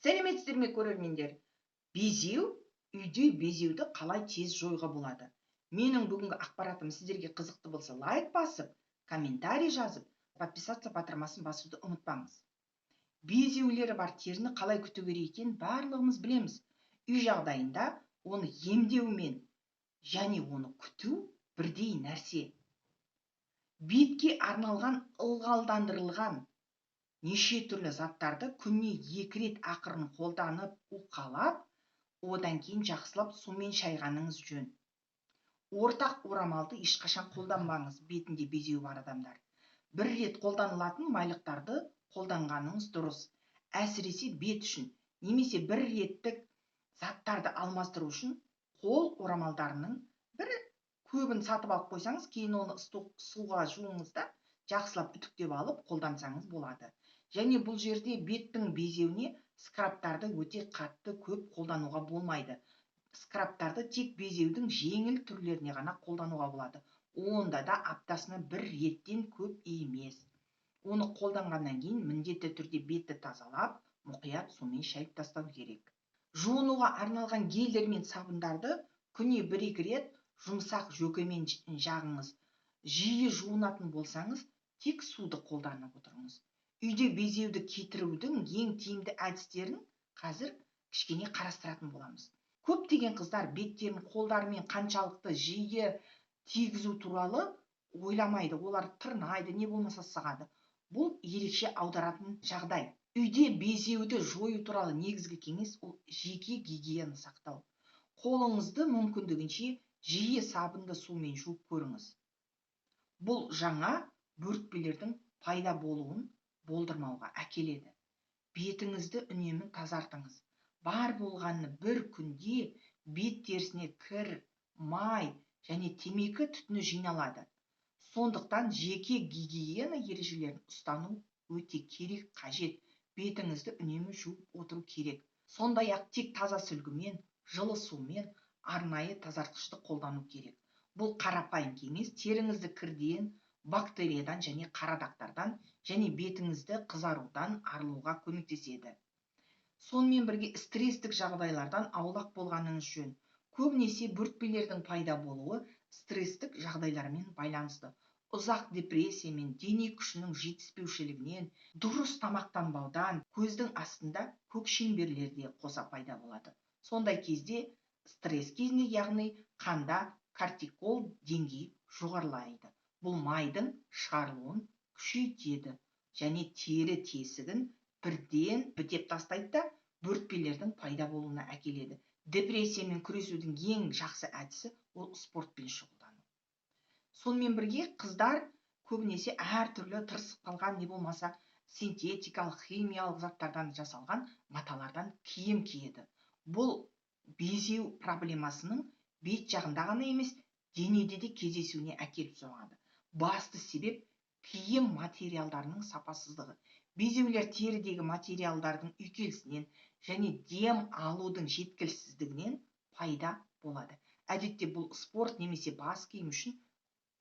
Сәлеметсіздер ме, көрермендер! Безеу, үйде безеуді қалай тез жоюға болады? Менің бүгінгі ақпаратым сіздерге қызықты болса, лайк басып, комментарий жазып, подписаться батырмасын басуды ұмытпаңыз. Безеулері бар теріні қалай күту керек екенін барлығымыз білеміз. Үй жағдайында оны емдеумен және оны күту бірдей нәрсе. Бетке арналған ылғалдандырылған неше түрлі заттарды күніне 2 рет ақырын қолданып, уқалап, одан кейін жақсылап сумен шайғаныңыз жөн. Ортақ орамалды ешқашан қолданбаңыз бетінде безеу бар адамдар. Бір рет қолданылатын майлықтарды қолданғаныңыз дұрыс. Әсіресе бет үшін немесе бір реттік заттарды алмастыру үшін қол орамалдарының бір көбін сатып алып қойсаңыз, кейін оны суға жуыңыз да, жақсылап үтіктеп алып қолдансаңыз болады. Және бұл жерде беттің безеуіне скрабтарды өте қатты көп қолдануға болмайды. Скрабтарды тек безеудің жеңіл түрлеріне ғана қолдануға болады. Онда да аптасына бір реттен көп емес. Оны қолданғаннан кейін міндетті түрде бетті тазалап, мұқият сумен шайып тастау керек. Жуынуға арналған гельдер мен сабындарды күніне 1-2 рет жұмсақ жөкемен жағыңыз. Жиі жуынатын болсаңыз, тек суды қолданып отырыңыз. Үйде безеуді кетірудің ең тиімді әдістерін қазір кішкене қарастыратын боламыз. Көптеген қыздар беттерін қолдарымен қаншалықты жиі тигізу туралы ойламайды. Олар тырнайды, не болмаса сығады. Бұл ерекше аударатын жағдай. Үйде безеуді жою туралы негізгі кеңес ол жеке гигиена сақтау. Қолыңызды мүмкіндігінше жиі сабынды сумен жуып көріңіз. Бұл жаңа бөртпелердің пайда болуын болдырмауға әкеледі. Бетіңізді үнемі тазартыңыз. Бар болғаны бір күнде бет терісіне кір, май және темекі түтіні жиналады. Сондықтан жеке гигиена ережелерін ұстану өте керек, қажет. Бетіңізді үнемі жуып отыру керек. Сондай-ақ тек таза сүлгімен, жылы сумен арнайы тазартқышты қолдану керек. Бұл қарапайым кеңес теріңізді кірден, бактериядан және қара дақтардан және бетіңізді қызарудан арылуға көмектеседі. Сонымен бірге стресстік жағдайлардан аулақ болғаныңыз жөн. Көбінесе бөртпелердің пайда болуы стресстік жағдайлармен байланысты. Ұзақ депрессия мен дене күшінің жетіспеушілігінен, дұрыс тамақтанбаудан, көздің астында көк шеңберлер де қоса пайда болады. Сондай кезде стресс кезінде, яғни қанда кортикол деңгейі жоғарылайды. Бұл майдың шығарылуын күшейтеді және тері тесігін бірден бітеп тастайды да, бөртпелердің пайда болуына әкеледі. Депрессиямен күресудің ең жақсы әдісі ол спортпен шұғылдану. Сонымен бірге қыздар көбінесе әртүрлі тырысып қалған, не болмаса синтетикалық, химиялық заттардан жасалған маталардан киім киеді. Бұл безеу проблемасының бет жағында ғана емес, денеде де кездесуіне әкеліп соғады. Басты себеп киім материалдарының сапасыздығы. Безеулер терідегі материалдардың үйкелісінен және дем алудың жеткіліксіздігінен пайда болады. Әдетте бұл спорт немесе бас киім үшін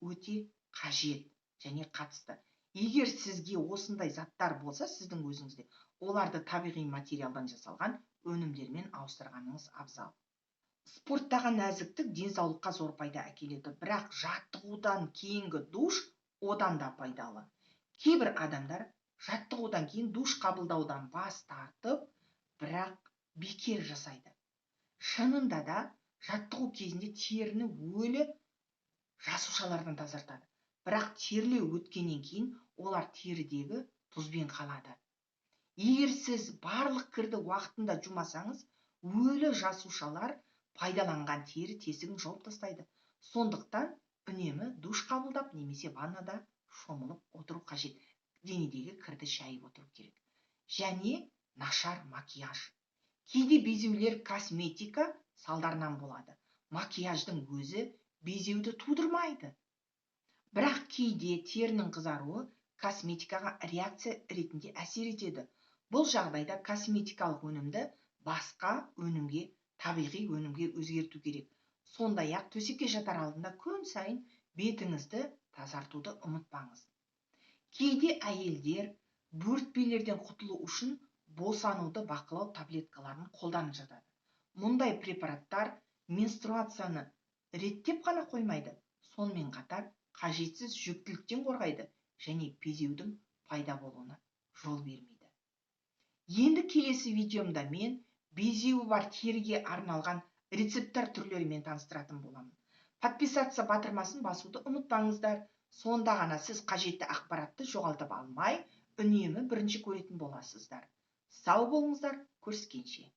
өте қажет және қатысты. Егер сізге осындай заттар болса, сіздің өзіңізде, оларды табиғи материалдан жасалған өнімдермен ауыстырғаныңыз абзал. Спорттағы нәзіктік денсаулыққа зор пайда әкеледі, бірақ жаттығудан кейінгі душ одан да пайдалы. Кейбір адамдар жаттығудан кейін душ қабылдаудан бас тартып, бірақ бекер жасайды. Шынында да жаттығу кезінде теріні өлі жасушалардан тазартады. Бірақ терлеу өткеннен кейін олар терідегі тұзбен қалады. Егер сіз барлық кірді уақытында жумасаңыз, өлі жасушалар пайдаланған тері тесігін жауып тастайды. Сондықтан үнемі душ қабылдап немесе ваннада шомылып отыру қажет. Денедегі кірді шайып отыру керек. Және нашар макияж. Кейде безеулер косметика салдарынан болады. Макияждың өзі безеуді тудырмайды. Бірақ кейде терінің қызаруы косметикаға реакция ретінде әсер етеді. Бұл жағдайда косметикалық өнімді басқа өнімге, табиғи өнімге өзгерту керек. Сондай-ақ төсекке жатар алдында күн сайын бетіңізді тазартуды ұмытпаңыз. Кейде әйелдер бөртпелерден құтылу үшін Босануды бақылау таблеткаларын қолданып жатады. Мұндай препараттар менструацияны реттеп қана қоймайды, сонымен қатар қажетсіз жүктіліктен қорғайды және безеудің пайда болуына жол бермейді. Енді келесі видеомда мен безеуі бар теріге арналған рецепттер түрлерімен таныстыратын боламын. Подписаться батырмасын басуды ұмытпаңыздар. Сонда ғана сіз қажетті ақпаратты жоғалтып алмай, үнемі бірінші көретін боласыздар. Сау болыңыздар, көріскенше!